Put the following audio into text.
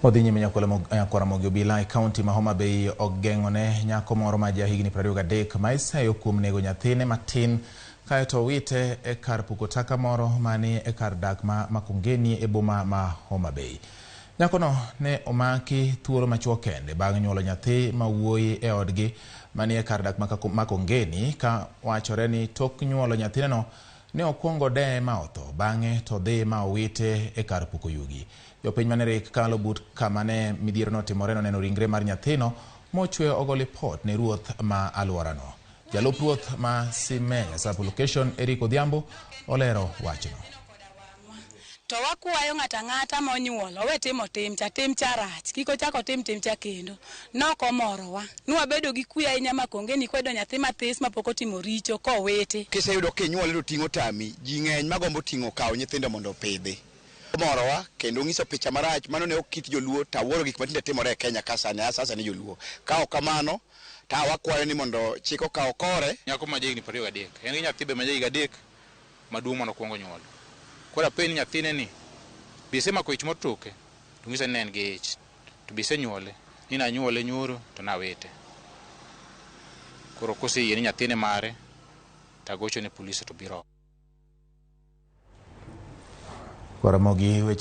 Odhi nyime nyakwar Ramogi Obila e kaunti ma Homa Bay ogeng'one nyako moro ma jahigni 23 ma iseyo kuom nego nyathine matin kaeto owite e kar puko taka moro mani e kar dak ma Makongeni e boma ma Homa Bay. Nyakono ne omaki thuolo machuok kende bang' nyuolo nyathi ma wuoyi e odgi manie kar dak ma Makongeni ka wachore ni tok nyuolo nyathineno ne okwongo deye ma otho bang'e to dhi ma owite e kar puko yugi. Jopiny mane rik kalo but kama ne midhiero notimore noneno ringre mar nyathino mochwe ogo lipot ne ruoth ma alworano. Jalup ruoth ma Simeya sub-location Eric Odhiambo olero wachno. To wakwayo ng'ato ang'ata monyuol owe timo tim cha, tim cha rach, kik ochak otim tim cha kendo. Nok omorowa. Nwabedo gi kwe ahinya Makongeni kwayudo nyathi mathis mapok otimo richo kowiti. Kiseyudo kinyuole to ting'o tami, ji ng'eny magombo ting'o kawo nyithindo mondo opidhi. Omorowa kendo onyiso picha marach mano ne ok kit joluo to awuoro gik matinde timore e Kenya ka sani sasa ni joluo. Ka ok kamano to wakwayo ni mondo chik okaw kore. Nyako ma jahigni 23 en gi nyathi be ma jahigni 3 maduong' mane okwongo nyuolo. Koro apenj ni nyathine ni be isemako ich moro toke? To onyisa ni ne en gi ich. To be isenyuole? Ni nanyuole nyoro to nawite. Koro koseyie ni nyathine mare to agocho ne polise to biro. Ramogi weche